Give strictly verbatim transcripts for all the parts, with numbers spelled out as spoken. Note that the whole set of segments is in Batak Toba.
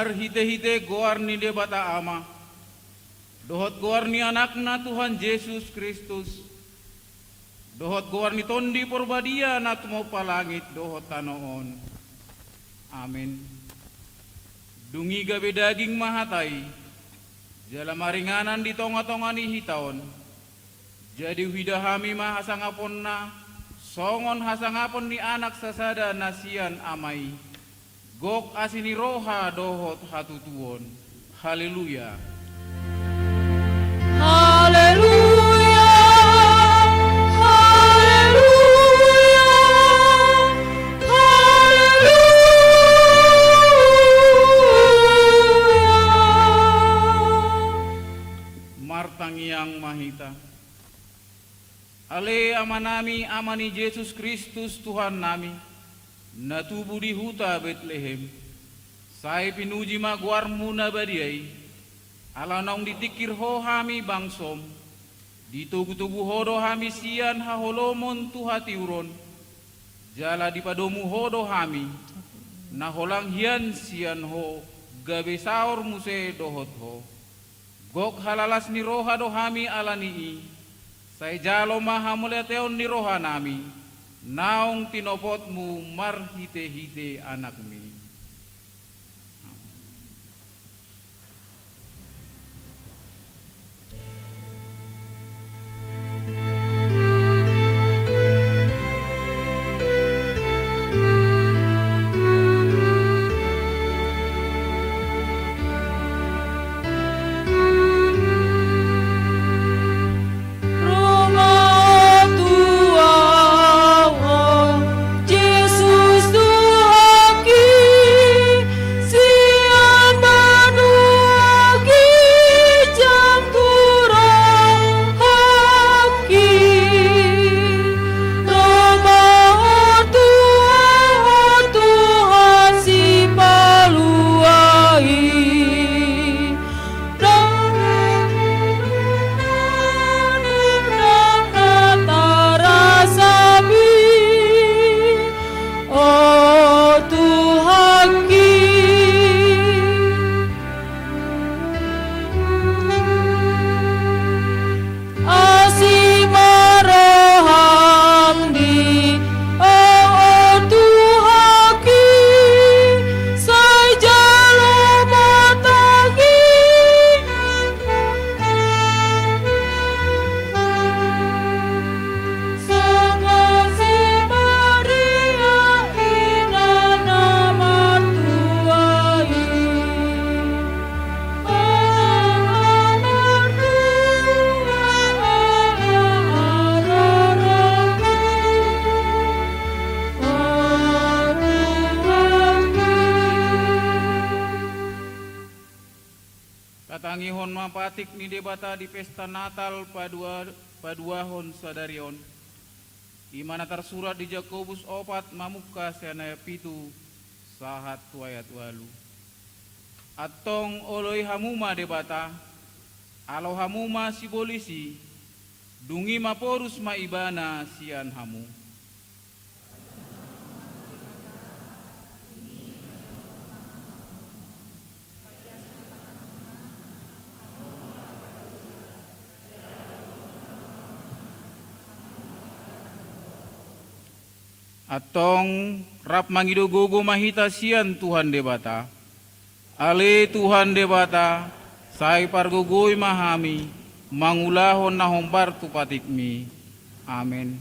Marhitehite goar ni Debata Ama, dohot goar ni Anakna Tuhan Jesus Kristus, dohot goar ni Tondi Porbadia na tumompa langit dohot tano on. Amen. Dung i gabe daging ma hata i, jala maringanan di tongatonga ni hita on. Jadi huida hami ma hasangaponna, songon hasangapon ni Anak sasada na sian Ama i, gok asi ni roha dohot hatutuon. Haleluya. Haleluya. Haleluya. Haleluya. Martangiang ma hita. Ale Amanami, Ama ni Jesus Kristus Tuhannami, na tubu di huta Betlehem, sai pinuji ma goarmu na badia i, ala naung ditingkir Ho hami bangsom, ditogutogu Ho do hami sian haholomon tu hatiuron, jala dipadomu Ho do hami, na holang hian sian Ho, gabe saor muse dohot Ho. Gok halalas ni roha do hami ala ni i, sai jalo ma hamauliateon ni rohanami, naung tinopotmu marhitehite Anakmi. Tatangihon ma patik ni Debata di pesta Natal padua-, paduahon sadari on. I ma na tarsurat di Jakobus opat mamungka sian ayat pitu sahat tu ayat ualu. Antong oloi hamu ma Debata, alo hamu ma sibolis i, dung i maporus ma Ibana sian hamu. Antong rap mangido gogo ma hita sian Tuhan Debata. Ale Tuhan Debata, sai pargogoi ma hami mangulahon na hombar tu patikmi. Amen.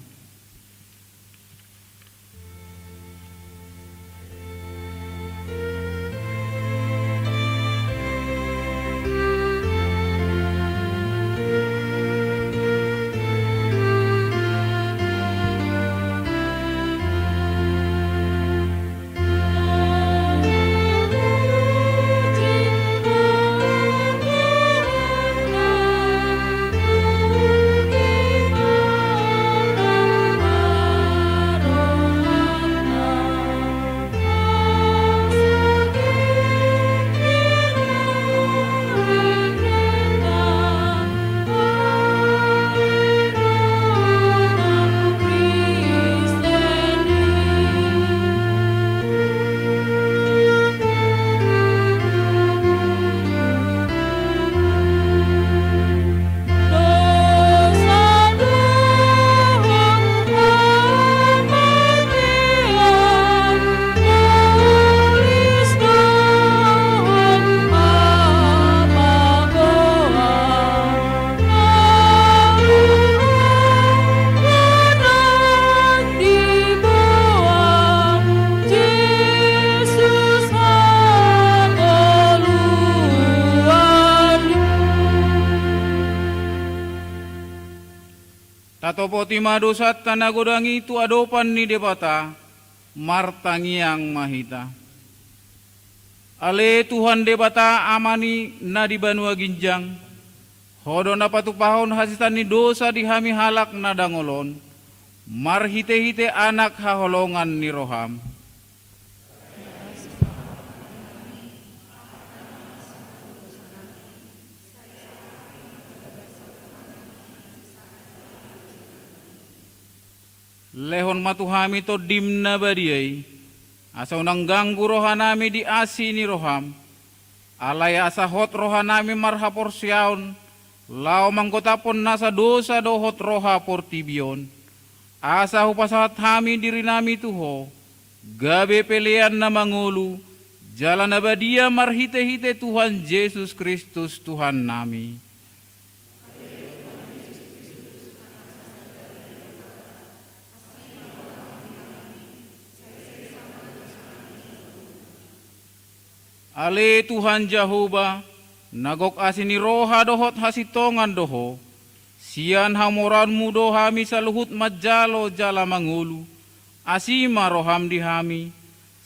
Topoti ma dosanta na godang i tu adopan ni Debata, martangiang ma hita. Ale Tuhan Debata, Ama ni na di banua ginjang, Ho do na patupahon hasitaan ni dosa di hami halak na dangol on, marhitehite Anak haholongan ni roham. Lehon ma tu hami Tondim na badia i, asa unang ganggu rohanami di asi ni roham. Alai asa hot rohanami marhaporseaon, laho manggotaphon nasa dosa dohot roha portibi on. Asa hupasahat hami dirinami tu Ho, gabe pelean na mangolu, jala na badia marhitehite Tuhan Jesus Kristus Tuhannami. Ale Tuhan Jahowa, na gok asi ni roha dohot hasintongan do Ho, sian hamoraonmu do hami saluhut manjalo jala mangolu, asi ma roham di hami,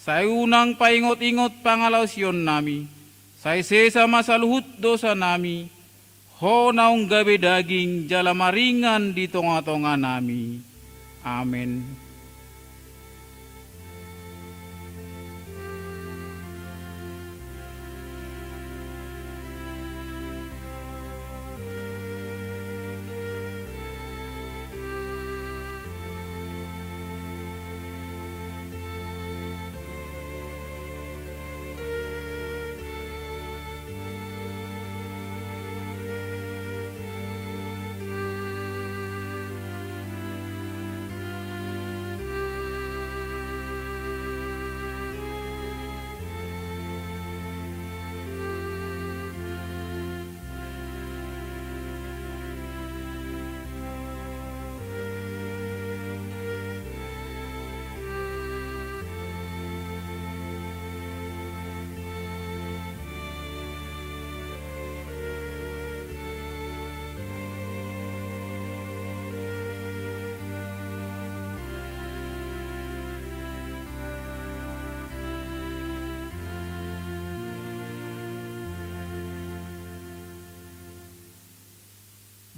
sai unang paingotingot pangalaosionnami, sai sesa ma saluhut dosanami, Ho naung gabe daging jala maringan di tongatonganami. Amen.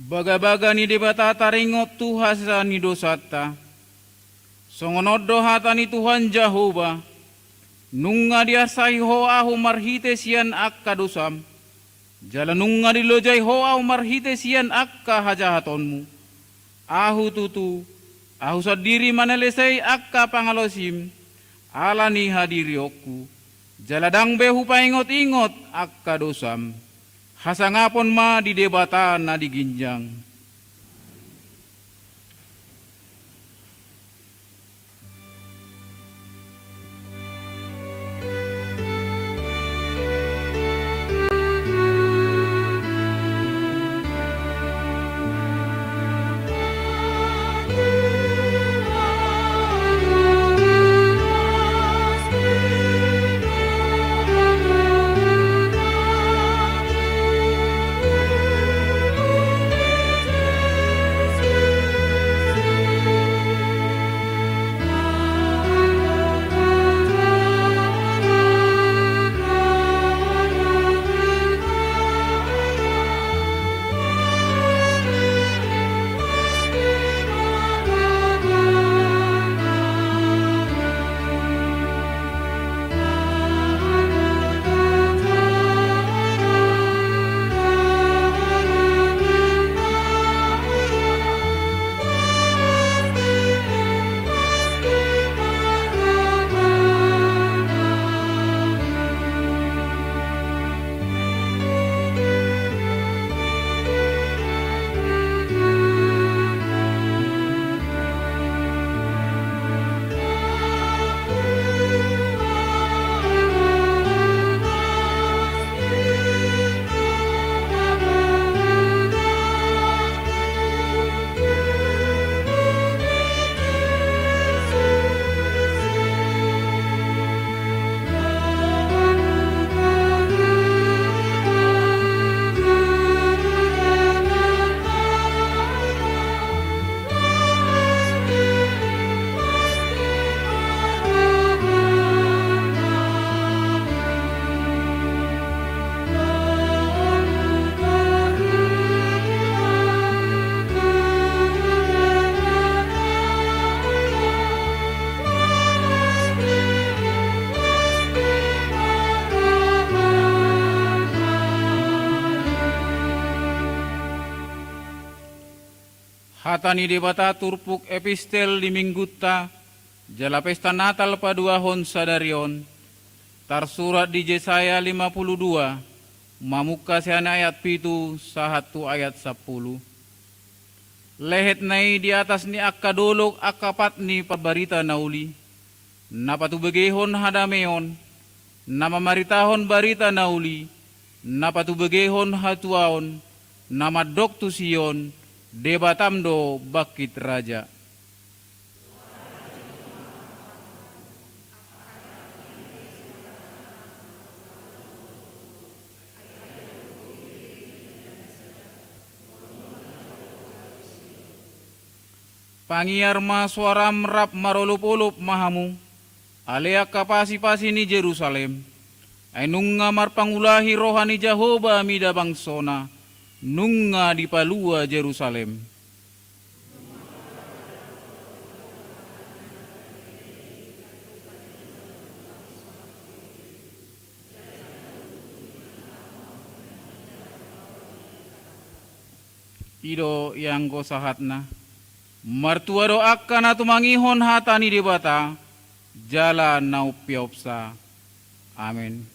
Bagabaga ni Debata taringot tu hasesaan ni dosanta. Songon on do hata ni Tuhan Jahowa: Nunga diarsahi Ho ahu marhite sian angka dosam, jala nunga dilojai Ho ahu marhite sian angka hajahatonmu. Ahu tutu, ahu sandiri manalesei angka pangalaosim, ala ni hadirionku, jala ndang be hupaingotingot angka dosam. Hasangapon ma di Debata na di ginjang. Hata ni Debata turpuk epistel di Minggunta, jala pesta Natal paduahon sadari on, tarsurat di Jesaya lima pulu dua, mamungka sian ayat pitu sahat tu ayat sampulu. Lehetna i di atas ni angka dolok angka pat ni parbarita na uli, na patubegehon hadameon, na mamaritahon barita na uli, na patubegehon hatuaon, na mandok tu Sion: Debatam do bangkit raja. Pangiar ma soaram rap marolopolop ma hamu, ale angka pasipasi ni Jerusalem. Ai nunga marpangulahi roha ni Jahowa mida bangsona, nunga dipalua Jerusalem. I do ianggo sahatna. Martua do angka na tumangihon hata ni Debata jala na umpeopsa. Amen.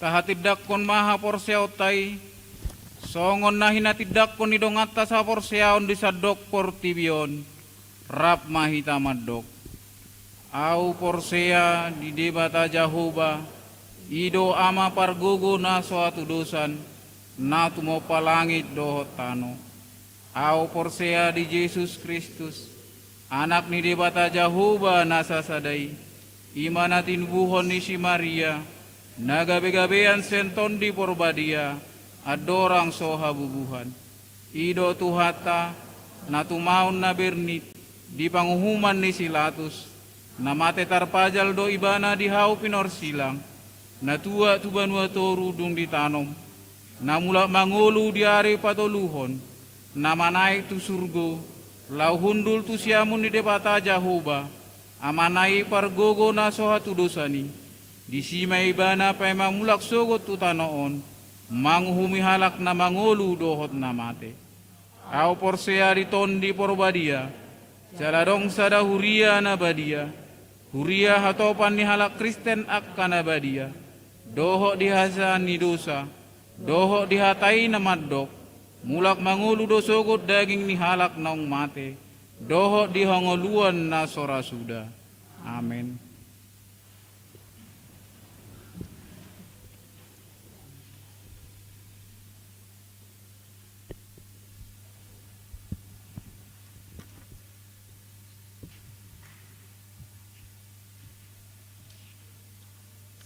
Tahatindangkon ma haporseaonta i, songon na hinatindangkon ni donganta saporseaon di sandok portibi on. Rap ma hita mandok: Ahu porsea di Debata Jahowa, i do Ama pargogo na so hatudosan, na tumompa langit dohot tano. Ahu porsea di Jesus Kristus, Anak ni Debata Jahowa na sasada i, i ma na tinubuhon ni si Maria, na gabegabean sian Tondi Porbadia, andorang so habubuhan. I do Tuhanta, na tumaon na bernit di panguhuman ni si Latus, na mate tarpajal do Ibana di hau pinorsilang, na tuat tu banua toru dung ditanom, na mulak mangolu di ari patoluhon, na manaek tu surgo, laho hundul tu siamun ni Debata Jahowa, Amana i pargogo na so hatudosan i. Disi ma Ibana paima mulak sogot tu tano on, manguhumi halak na mangolu dohot na mate. Ahu porsea di Tondi Porbadia, jala adong sada huria na badia, huria hatopan ni halak Kristen angka na badia, dohot di hasesaan ni dosa, dohot di hata i na mandok: Mulak mangolu do sogot daging ni halak naung mate, dohot di hangoluan na so ra suda. Amen.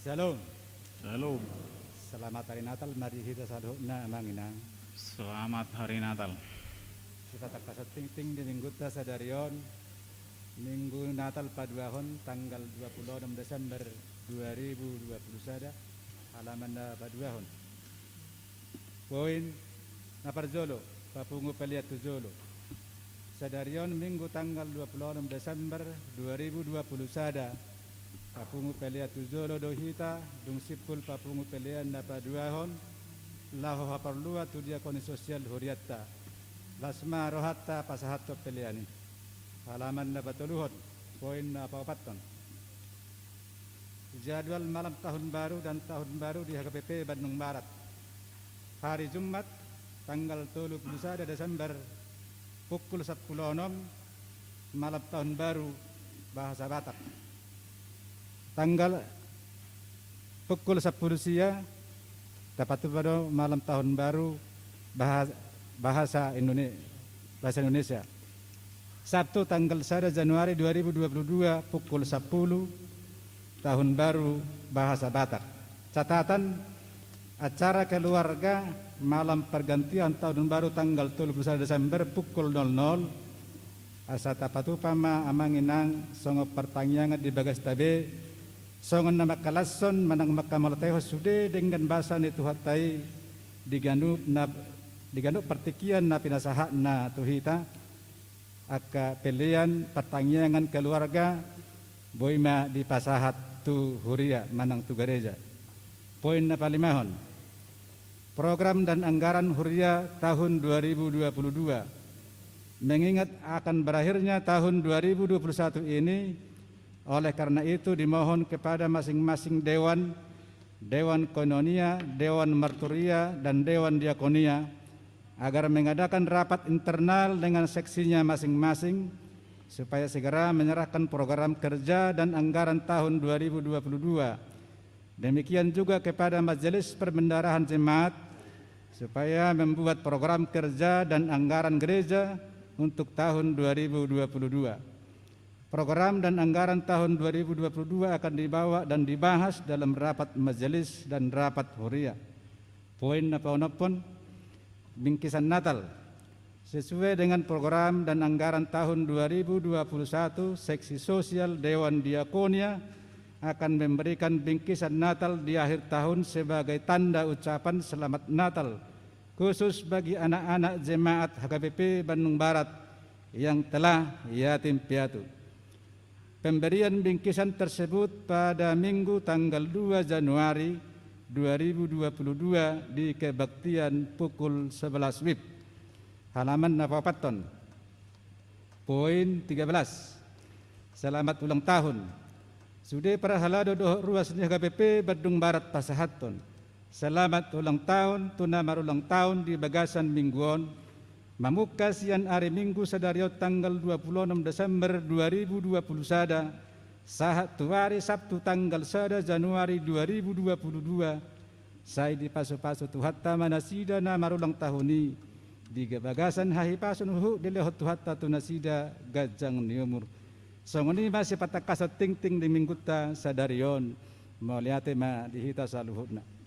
Shalom. Shalom. Selamat Hari Natal ma di hita saluhutna, Amang Inang. Selamat Hari Natal. Sipata pasahat tingting di Minggunta sadari on, Minggu Natal paduahon tanggal dua puluh enam Desember dua ribu dua puluh sada, halaman na paduahon. Poin na parjolo, papungu pelean tu jolo. Sadari on Minggu tanggal dua puluh enam Desember dua ribu dua puluh sada, papungu pelean tu jolo do hita, dung simpul papungu pelean na paduahon, laho haporluan tu diakoni sosial hurianta. Las ma rohanta pasahathon pelean i. Halaman na patoluhon, poin na paopathon. Jadwal malam tahun baru dan tahun baru di H K B P Bandung Barat. Hari Jumat, tanggal tolu puluh sada Desember, pukul sampulu onom, malam tahun baru bahasa Batak. Tanggal pukul sampulu sia, tapatupa do malam tahun baru bahasa, bahasa Indone-, bahasa Indonesia. Sabtu tanggal sada Januari dua ribu dua puluh dua, pukul sampulu, tahun baru bahasa Batak. Catatan, acara keluarga malam pergantian tahun baru tanggal tolu puluh sada Desember pukul nol nol. Asa tapatupa ma amang inang songon partangiangan di bagasta be, songon na mangkalashon manang mangkamauliatehon sude denggan basa ni Tuhanta i di ganup na, di ganup partingkian na pinasahatna tu hita, angka pelean partangiangan keluarga, boi ma dipasahat tu huria manang tu gareja. Poin na palimahon. Program dan anggaran huria tahun dua ribu dua puluh dua. Mengingat akan berakhirnya tahun dua ribu dua puluh satu ini, oleh karena itu dimohon kepada masing-masing dewan, dewan koinonia, dewan marturia, dan dewan diakonia, agar mengadakan rapat internal dengan seksinya masing-masing, supaya segera menyerahkan program kerja dan anggaran tahun dua ribu dua puluh dua. Demikian juga kepada Majelis Perbendaharaan Jemaat, supaya membuat program kerja dan anggaran gereja untuk tahun dua ribu dua puluh dua. Program dan anggaran tahun dua ribu dua puluh dua akan dibawa dan dibahas dalam rapat majelis dan rapat huria. Poin na paonomhon, bingkisan Natal. Sesuai dengan program dan anggaran tahun dua ribu dua puluh satu, seksi sosial Dewan Diakonia akan memberikan bingkisan Natal di akhir tahun sebagai tanda ucapan selamat Natal, khusus bagi anak-anak jemaat H K B P Bandung Barat yang telah yatim piatu. Pemberian bingkisan tersebut pada Minggu tanggal dua Januari dua ribu dua puluh dua di kebaktian pukul sebelas wib. Halaman na paopathon. Poin tiga belas. Selamat ulang tahun. Sude parhalado dohot ruas ni H K B P Bandung Barat pasahathon selamat ulang tahun tu na marulang tahun di bagasan minggu on, mamungka sian ari Minggu sadari on tanggal dua puluh enam Desember dua ribu dua puluh sada, sahat tu ari Sabtu tanggal sada Januari dua ribu dua puluh dua, sai dipasupasu Tuhanta ma nasida na marulang tahun i, di bagasan hahipason huhut dilehon Tuhanta tu nasida ganjang ni umur. Songon i ma sipatangkashon tingting di minggunta sadari on. Mauliate ma di hita saluhutna.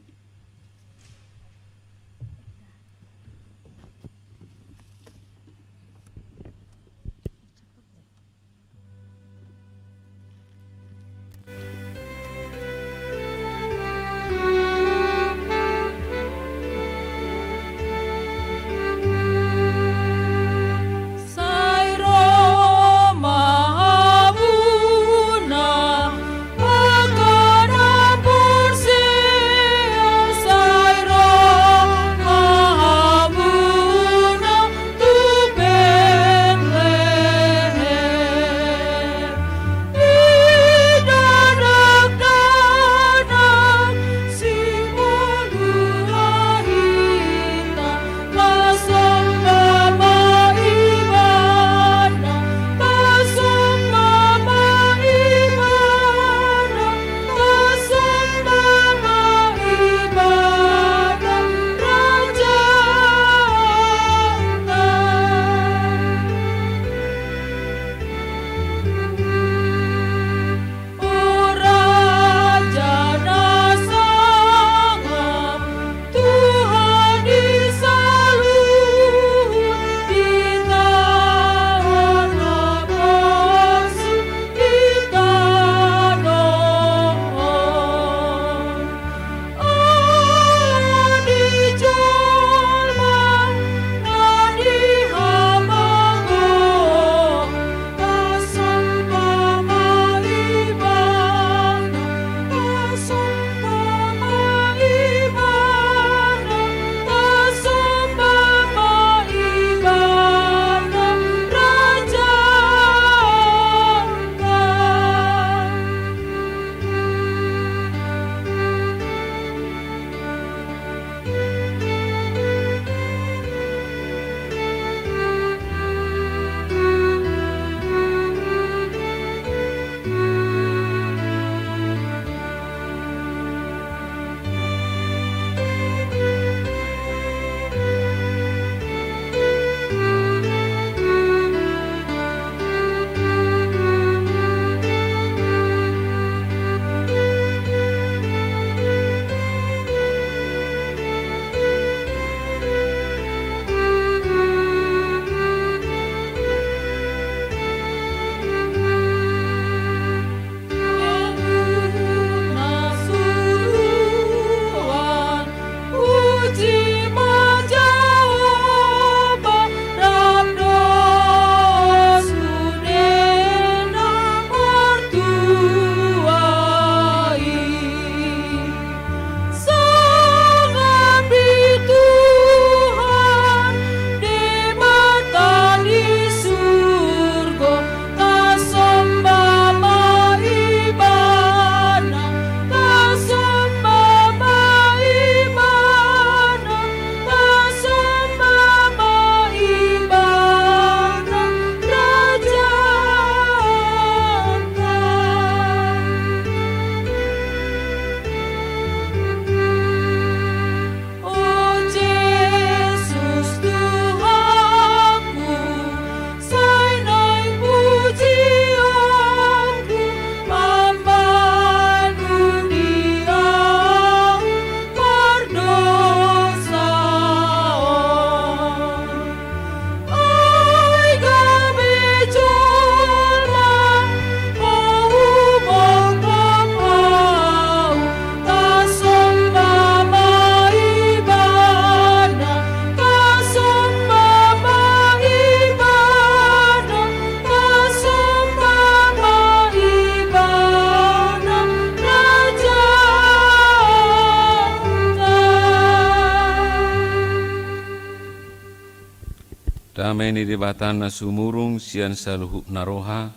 Dame ni Debata na sumurung sian saluhutna roha,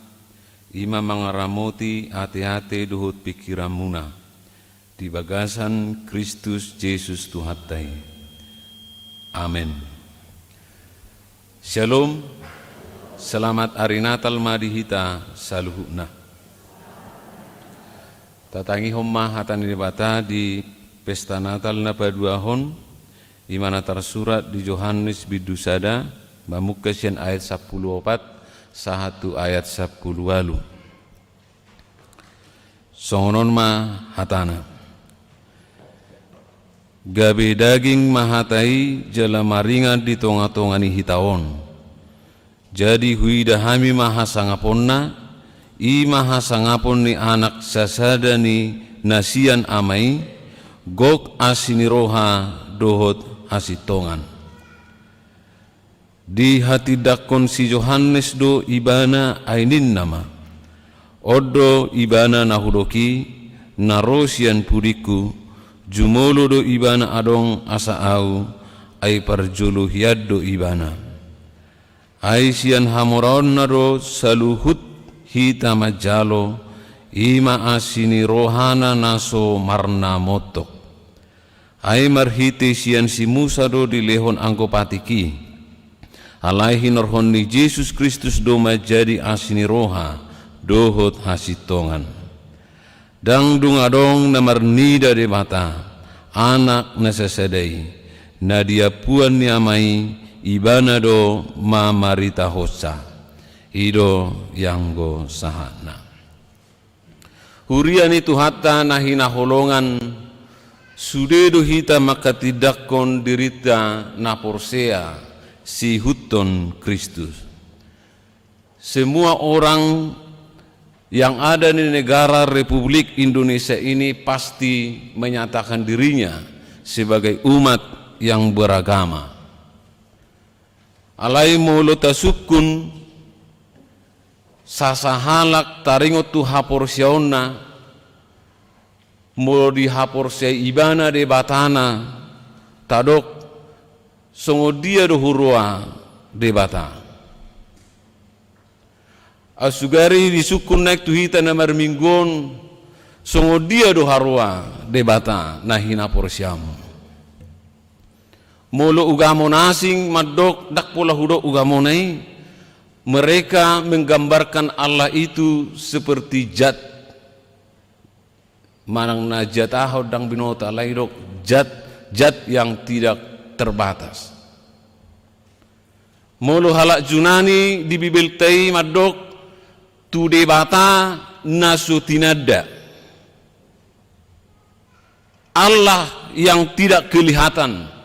i ma mangaramoti ateate dohot pingkiranmuna di bagasan Kristus Jesus Tuhanta i. Amen. Shalom. Selamat Ari Natal ma di hita saluhutna. Tatangihon ma hata ni Debata di pesta Natal na paduahon, i ma na tarsurat di Johannes bindu sada, mamungka sian ayat sampulu opat sahat tu ayat sampulu ualu. Songon on ma hatana. Gabe daging ma hata i jala maringan di tongatonga ni hita on. Jadi huida hami ma hasangaponna, i ma hasangapon ni Anak sasada ni na sian Ama i, gok asi ni roha dohot hasintongan. Dihatindangkon si Johannes do Ibana, ai ninna ma: On do Ibana na hudok i, na ro sian pudingku, jumolo do Ibana adong asa au, ai parjolo hian do Ibana. Ai sian hamoraonna do saluhut hita manjalo, i ma asi ni rohana na so marnamontok. Ai marhite sian si Musa do dilehon anggo patik i. Alai hinorhon ni Jesus Kristus do manjadi asi ni roha dohot hasintongan. Ndang dung adong na marnida Debata, Anak na sasada i, na di ampuan ni Ama i, Ibana do mamaritahonsa. I do ianggo sahatna. Huria ni Tuhanta na hinaholongan, sude do hita manghatindanghon dirinta na porsea siihuthon Kristus. Semua orang yang ada di negara Republik Indonesia ini pasti menyatakan dirinya sebagai umat yang beragama. Alai molo tasungkun sasahalak taringot tu haporseaonna, molo dihaporseai ibana Debatana, tadok songon dia do huroa Debata. Asugari disungkun naeng tu hita na marminggu on, songon dia do haroa Debata na hinaporseamu. Molo ugamon asing mandok, ndang pola hudok ugamona i, mereka menggambarkan Allah itu seperti zat. Manang na zat aha ndang binoto, alai didok zat, zat yang tidak terbatas. Molo halak Junani di Bibelta i mandok tu Debata na so tinanda. Allah yang tidak kelihatan.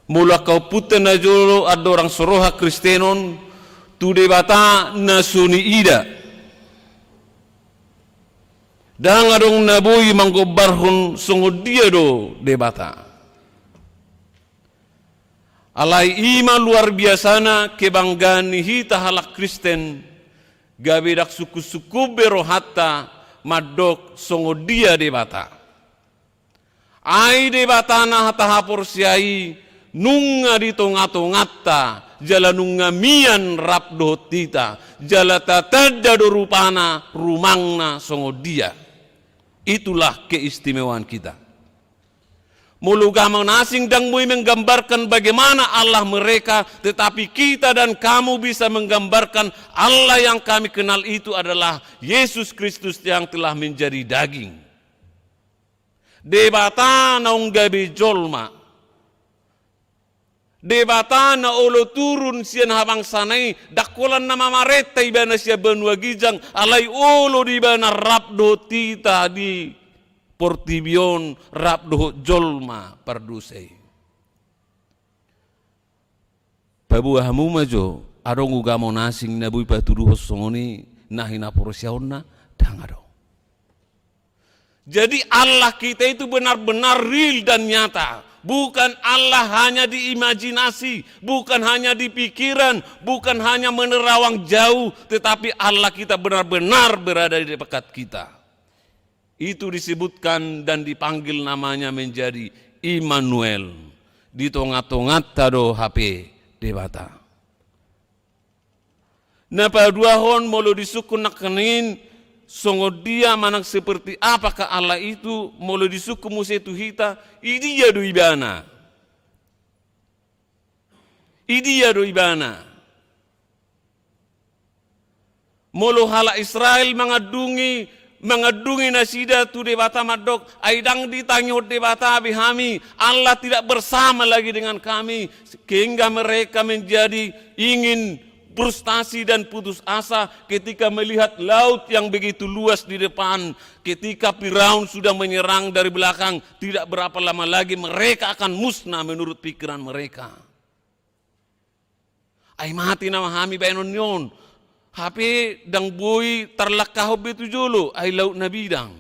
Molo angka ompunta na jolo andorang so ro hakristenon, tu Debata na so niida. Ndang adong na boi manggombarhon songon dia do Debata. Alai i ma luar biasana kebanggaan ni hita halak Kristen, gabe ndang sungkunsungkun be rohanta mandok songon dia Debata. Ai Debata na tahaporseai nunga di tongatonganta, jala nunga mian rap dohot hita, jala tatanda do rupana, rumangna songon dia. Itulah keistimewaan kita. Molo ugamon asing ndang boi menggambarkan bagaimana Allah mereka, tetapi kita dan kamu bisa menggambarkan Allah yang kami kenal itu adalah Yesus Kristus yang telah menjadi daging. Debata naung gabe jolma. Debata na olo turun sian habangsana i, ndang holan na mamarenta ibana sian banua ginjang, alai olo do ibana rap dohot hita di portibi on, rap dohot jolma pardosa i. Paboa hamu ma jo, adong ugamon asing na boi patuduhon songon i na hinaporseaonna? Ndang adong. Jadi Allah kita itu benar-benar real dan nyata. Bukan Allah hanya di imajinasi, bukan hanya di pikiran, bukan hanya menerawang jauh, tetapi Allah kita benar-benar berada di dekat kita. Itu disebutkan dan dipanggil namanya menjadi Immanuel. Di tongatonganta do hape Debata. Na paduahon, molo disungkun nangkaning songon dia manang seperti apakah Allah itu, molo disungkun muse tu hita, idia do ibana? Idia do ibana? Molo halak Israel mangandungi, mangandungi nasida tu Debata mandok, ai ndang ditangihon Debata be hami, Allah tidak bersama lagi dengan kami, sehingga mereka menjadi ingin frustasi dan putus asa ketika melihat laut yang begitu luas di depan, ketika Firaun sudah menyerang dari belakang, tidak berapa lama lagi mereka akan musnah menurut pikiran mereka. Ai mate nama hami baenon ni on. Hape ndang boi tarlangkahon be tu jolo, ai laut na bidang.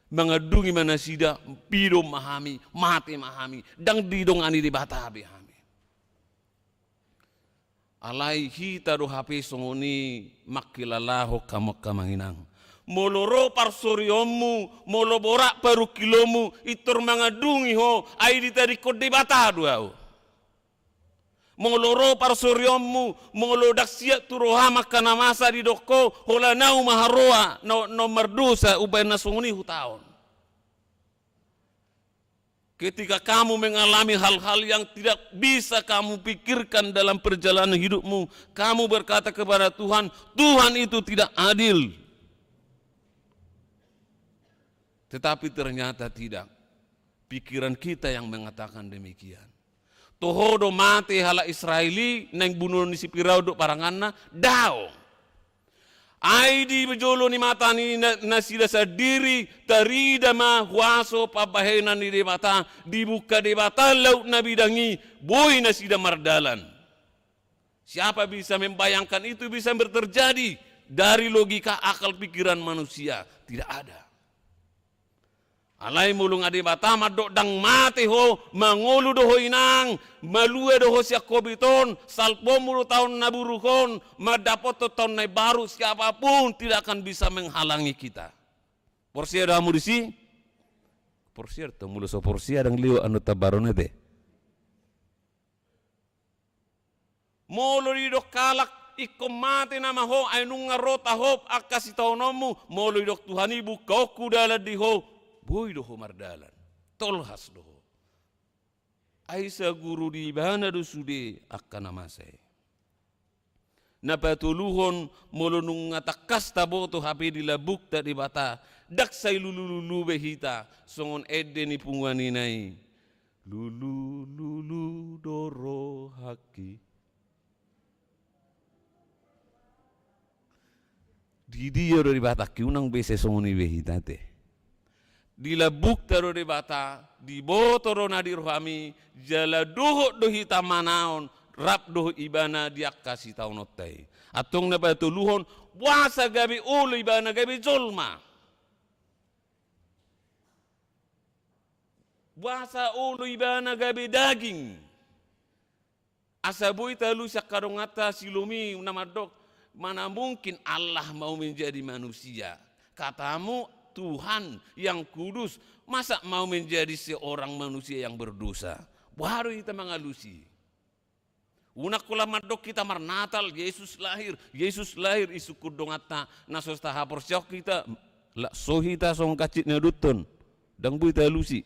Mangandungi ma nasida, pidom ma hami, mate ma hami, ndang didongani Debata be hami. Alai hita do hape songon i mangkilalahon hamu angka amang inang. Molo ro parsorionmu, molo borat parungkilonmu, pintor mangandungi ho, ai ditadingkon Debata do ahu. Molo ro parsorionmu, molo ndang siat tu roham angka na masa didok ho, holan ahu ma haroa, na, na mardosa, umbahen na songon i hutaon. Ketika kamu mengalami hal-hal yang tidak bisa kamu pikirkan dalam perjalanan hidupmu, kamu berkata kepada Tuhan, "Tuhan itu tidak adil." Tetapi ternyata tidak. Pikiran kita yang mengatakan demikian. Toho do mate halak Israel i naeng bunuon ni si Firaun dohot paranganna? Daong. Ai di jolo ni mata ni na-, nasida sandiri tarida ma huaso pambahenan ni Debata, dibuka Debata laut na bidang i, boi nasida mardalan. Siapa bisa membayangkan itu bisa terjadi dari logika akal pikiran manusia? Tidak ada. Alai molo nunga Debata mandok ndang mate ho, mangolu do ho inang, malua do ho sian covid on, salpuonmu do taon na buruk on, mandapothon taon na imbaru, siapapun tidak akan bisa menghalangi kita. Porsea do hamu disi? Porsea do hamu, molo so porsea ndang liwat annon tambaru na te. Molo didok halak, ingkon mate nama ho, ai nunga ro tahop angka sitaononmu, molo didok Tuhan i, bungkaonku dalan di ho, boi do ho mardalan. Tolhas do ho. Ai saguru di ibana do sude angka na masa i. Na patoluhon, molo nunga tangkas taboto hape di lambungta Debata, ndang sai lulu-lulu be hita, songon ende ni punguan ina i. Lulu-lulu do rohangki. Di dia do Debata, angka unang be sai songon i be hita te. Di lambungta do Debata, diboto do na di rohami, jala dohot do hita manaon, rap dohot ibana di angka sitaononta i. Antong na patoluhon, boasa gabe olo ibana gabe jolma. Boasa olo ibana gabe daging. Asa boi talusi angka donganta Siloam i na mandok, mana mungkin Allah mau menjadi manusia? Katamu Tuhan yang kudus, masa mau menjadi seorang manusia yang berdosa? Boha do hita mangalusi? Unang holan mandok hita marnatal, Yesus lahir, Yesus lahir, disungkun donganta, na so tahaporseahon hita, la so hita songon hansit na didok on, ndang boi talusi.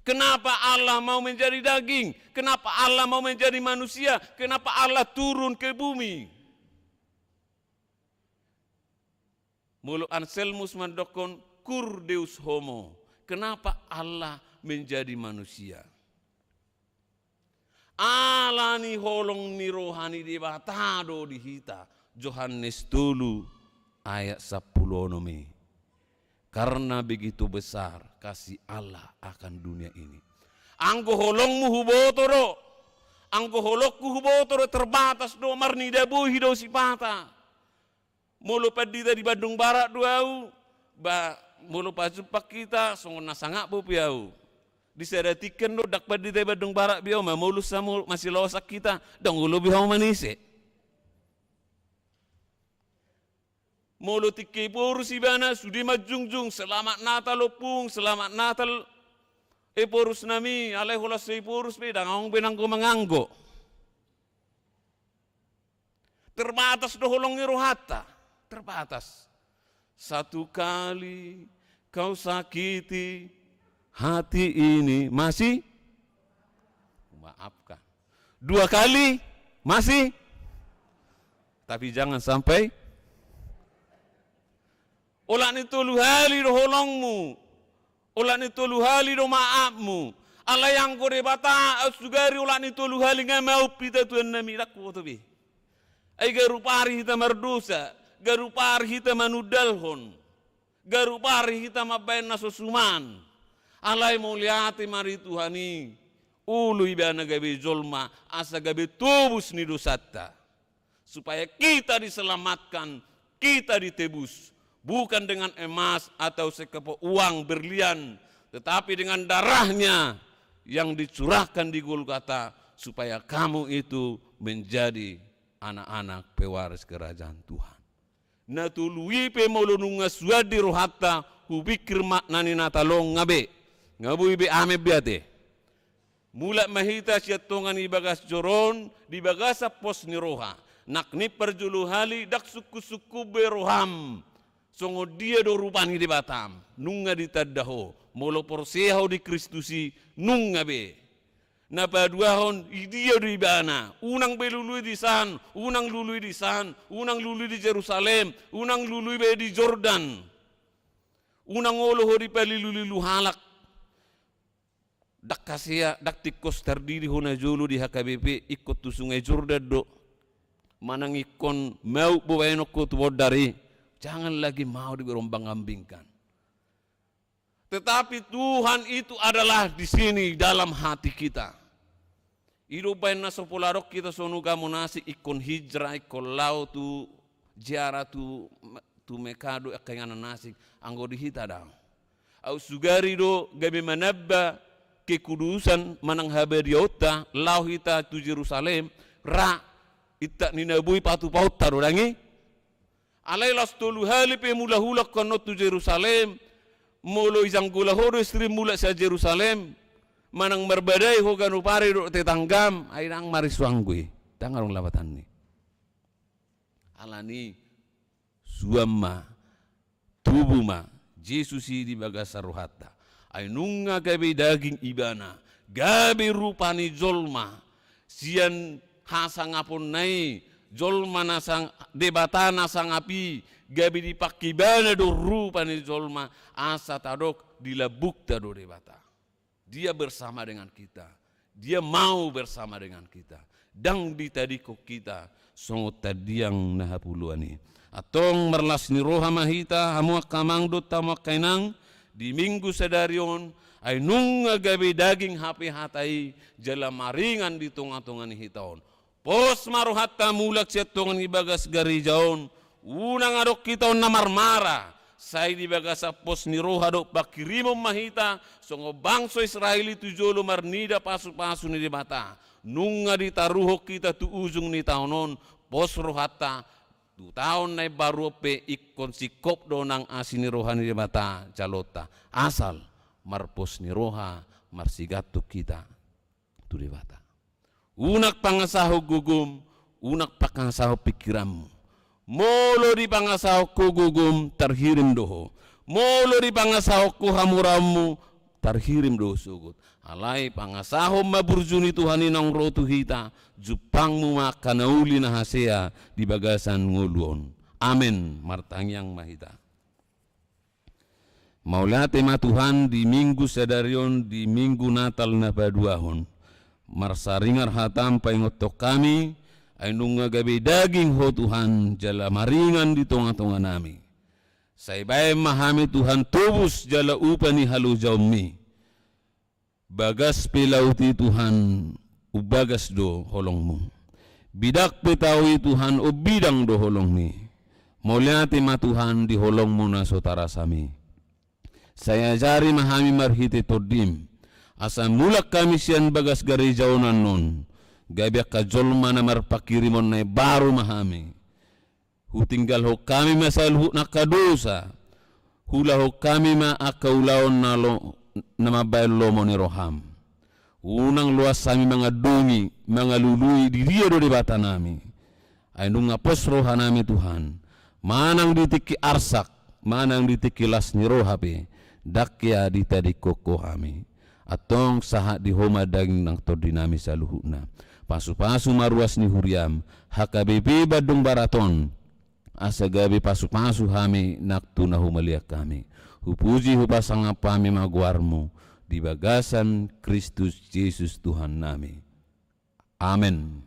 Kenapa Allah mau menjadi daging? Kenapa Allah mau menjadi manusia? Kenapa Allah turun ke bumi? Molo Anselmus mandokkon cur deus homo. Kenapa Allah menjadi manusia? Ala ni holong ni roha ni Debata do di hita. Johannes tolu ayat sampulu onom i. Karena begitu besar kasih Allah akan dunia ini. Anggo holongmu huboto do. Anggo holongku huboto do, terbatas do, marnida bohi do sipata. Molo pandita di Bandung Barat do ahu, ba, molo pajumpang hita, songon na sangap bope ahu. Di sada tingki do, ndang pandita di Bandung Barat be ahu, mamolus hamu, masilaosan hita, ndang olo be hamu manise. Molo tingki Ephorus ibana, sude manjungjung, selamat Natal ompung, selamat Natal Ephorus nami, alai holan so Ephorus be, ndang adong be nanggo manganggo. Terbatas do holong ni rohanta. Terbatas. Satu kali kau sakiti hati ini, masih maafkan. Dua kali, masih. Tapi jangan sampai. Olat ni tolu hali do holongmu. Olat ni tolu hali do maafmu. Alai anggo Debata, au sugari olat ni tolu hali nga maup hita, Tuhannami, dang huboto be. Ai garup ari hita mardosa, garup ari hita manundalhon, garup ari hita mambahen na so suman. Alai mauliate ma di Tuhan i, olo Ibana gabe jolma, asa gabe tobus ni dosanta. Supaya kita diselamatkan, kita ditebus, bukan dengan emas atau sekepok uang berlian, tetapi dengan darahnya yang dicurahkan di Golgota, supaya kamu itu menjadi anak-anak pewaris kerajaan Tuhan. Na tolu i pe molo nunga suan di rohanta, hupikir makna ni Natal on nga be. Nga boi be amen be ate. Mulak ma hita sian tonga ni bagas joro on, di bagasan pos ni roha. Nangkin parjolo hali, dang sungkun-sungkun be roham songon dia do rupa ni Debatam. Nunga ditanda ho, molo porsea ho di Kristus i, nunga be. Na paduahon, i dia do Ibana, unang be lului disan, unang lului disan, unang lului di Jerusalem, unang lului be di Jordan. Unang olo ho dipalilu-lilu halak. Dang hasea, dang tingkos tardidi ho najolo di H K B P, ingkon tu Sungai Jordan do. Manang ingkon maup do baenon ho tu bondar i. Jangan lagi mau dirombang-ambingkan. Tetapi Tuhan itu adalah di sini dalam hati kita. I do umbahen na so pola adong hita songon ugamo na asing, ingkon hijrah, ingkon laho tu ziarah tu, tu Mekah dohot angka inganan na asing, anggo di hita daong. Au sugari do gabe manamba kekudusan manang habadiaonta, laho hita tu Jerusalem, ra, intak ni na boi patupaonta do dang i. Alai laos tolu hali pe mulak-ulak ho annon tu Jerusalem, molo ijanggola ho do istrim mulak sian Jerusalem, manang marbadai ho ganup ari dohot tetanggam, ai dang marisuanggu i, dang adong lapatanni. Alani i, suan ma, tubu ma Jesus i di bagasan rohanta. Ai nunga gabe daging Ibana, gabe rupa ni jolma, sian hasangaponna i, jolma na sang-, Debata na sangap i, gabe dipangke Ibana do rupa ni jolma, asa tadok di lambungta do Debata. Dia bersama dengan kita. Dia mau bersama dengan kita. Dang ditadingkon hita songon tandiang na hapuluan i. Antong marlas ni roha ma hita, hamu angka amang dohot hamu angka inang, di Minggu sadari on, ai nunga gabe daging hape hata i, jala maringan di tonga-tonga ni hita on. Pos ma rohanta mulak sian tonga ni bagas gareja on, unang adong hita on na marmara, sai di bagasan pos ni roha dohot panghirimon ma hita, songon bangso Israel i tu jolo marnida pasu-pasu ni Debata. Nunga ditaruhon hita tu ujung ni taon on, pos rohanta, tu taon na imbaru on pe ingkon singkop do nang asi ni roha ni Debata jaloonta. Asal marpos ni roha, marsigantung hita tu Debata. Unang pangasahon gogom, unang pangasahon pingkiranmu. Molo dipangasahon ho gogom, tarhirim do ho. Molo dipangasahon ho hamoraonmu, tarhirim do ho sogot. Alai pangasahon ma burju ni Tuhan i naung ro tu hita, jumpangmu ma angka na uli na hasea di bagasan ngolu on. Amen. Martangiang ma hita. Mauliate ma Tuhan di Minggu sadari on, di Minggu Natal na paduahon. Marsaringar hatam paingothon hami, ai nunga gabe daging ho Tuhan, jala maringan di tonga-tonga nami. Sai baen ma hami Tuhan tobus jala upa ni halojaonmi. Bagas pe laut i Tuhan, umbagas do holongmu. Bidang pe tao i Tuhan, umbidang do holongmi. Mauliate ma Tuhan di holongmu na so tarasam i. Sai ajari ma hami marhite tondim. Asa mulak hami sian bagas gareja on annon. Gabe angka jolma na marpanghirimon na imbaru ma hami. Hutinggalhon hami ma saluhut angka dosa. Hulahon hami ma angka ulaon na lo-, na mambaen lomo ni roham. Unang loas hami mangandungi, mangalului di dia do Debata nami. Ai nunga pos rohanami Tuhan, manang di tingki arsak, manang di tingki las ni roha pe, ndang hea ditadingkon Ho hami. Antong sahat di Ho ma daging nang tondinami saluhutna. Pasupasu ma ruas ni huriaM, H K B P Bandung Barat on, asa gabe pasupasu hami nang tu na humaliang hami. Hupuji hupasangap hami ma goarMu di bagasan Kristus Jesus Tuhannami. Amen.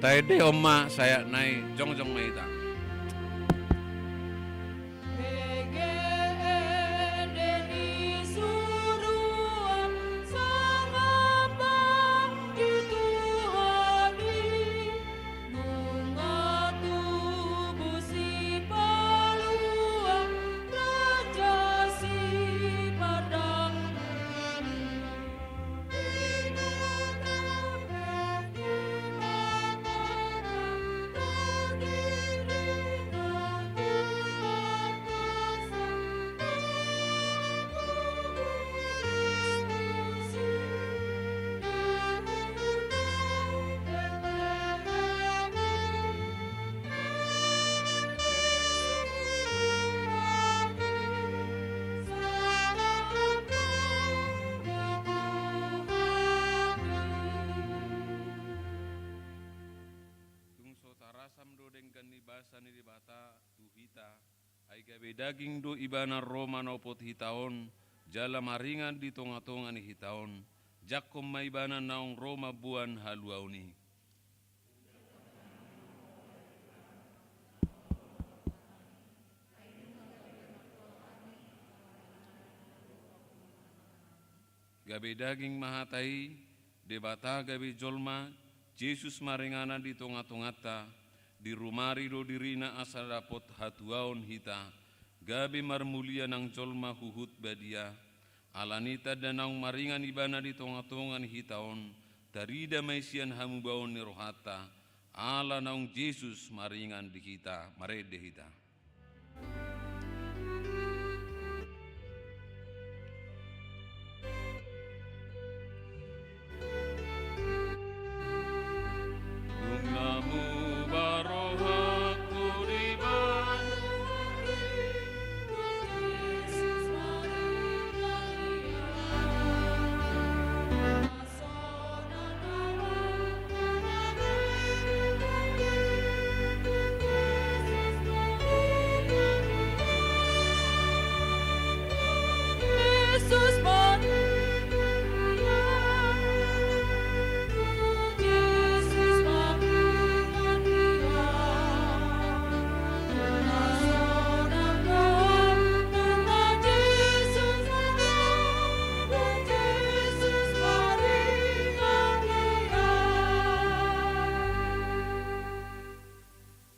Taendehon ma sahat nai, jongjong ma hita. Kuasa ni Debata tu hita, ai gabe daging do Ibana ro manopot hita on, jala maringan di tonga-tonga ni hita on, jangkon ma Ibana naung ro mamboan haluaon i. Gabe daging ma hata i, Debata gabe jolma, Jesus maringanan di tonga-tonganta, dirumari do dirina asa dapot hatuaon hita, gabe marmulia nang jolma huhut badia. Alani tanda naung maringan Ibana di tonga-tonga ni hita on, tarida ma i sian hamubaon ni rohanta, ala naung Jesus maringan di hita, marende hita.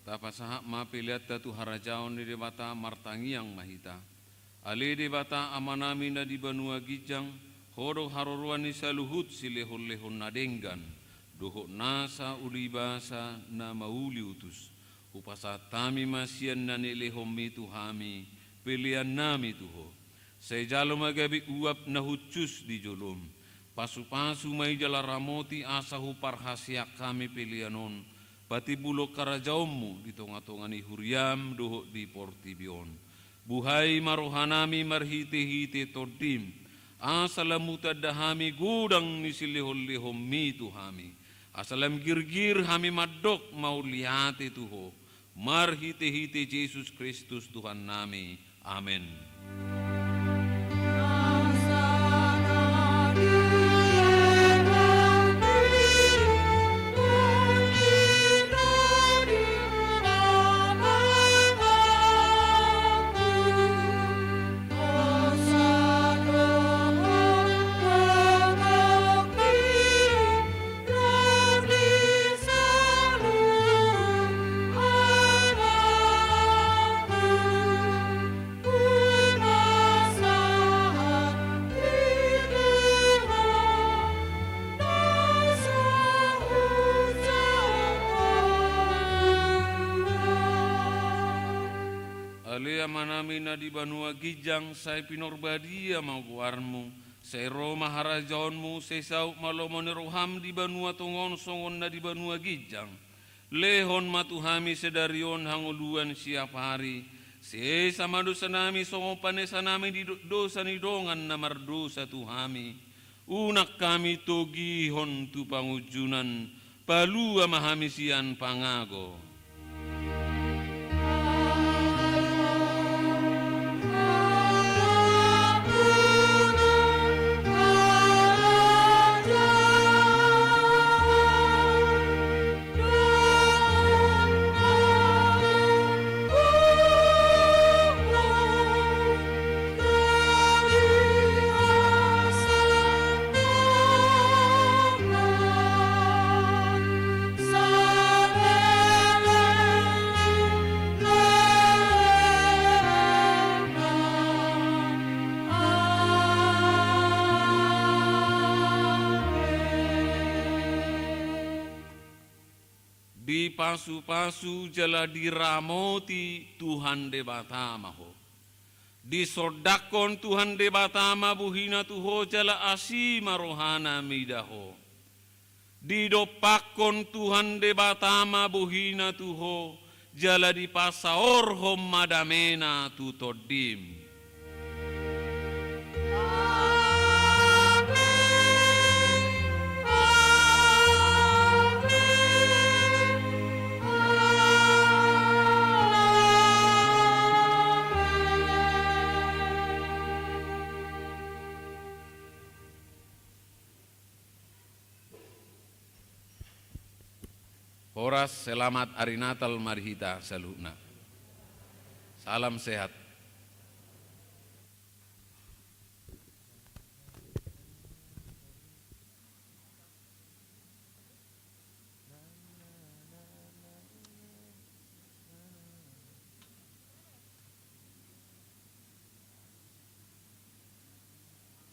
Tapasahat ma peleanta tu harajaon ni Debata, martangiang ma hita. Ale Debata Amanami na di banua ginjang, Ho do haroroan ni saluhut silehon-lehon na denggan, dohot nasa uli basa na mauli utus. Hupasahat hami ma sian na nilehonMi tu hami, peleannami tu Ho. Sai jalo ma gabe uap na hushus di jolom. Pasu-pasu ma i jala ramoti asa huparhaseang hami pelean on, patimbulhon harajaonMu di tonga-tonga ni huriaM dohot di portibi on. Buhai ma rohanami marhite-hite TondiM, asa lam hutanda hami godang ni silehon-lehonMi tu hami, asa lam girgir hami mandok mauliate tu Ho, marhite-hite Jesus Kristus Tuhannami. Amen. Ale Amanami na di banua ginjang, sai pinarbadia ma goarMu, sai ro ma harajaonMu, sai saut ma lomo ni rohaM di banua tonga on songon na di banua ginjang. Lehon ma tu hami sadari on hangoluan siapari, sesa ma dosanami songon panesanami di do-, dosa ni dongan na mardosa tu hami. Unang hami togihon tu pangunjunan, palua ma hami sian pangago. Dipasu-pasu jala diramoti Tuhan Debata ma ho. Disondangkon Tuhan Debata ma bohina tu ho jala asi ma rohana mida ho. Didompakkon Tuhan Debata ma bohina tu ho, jala dipasaorhon ma damena tu tondim. Horas, selamat ari Natal ma di hita saluhutna. Salam sehat.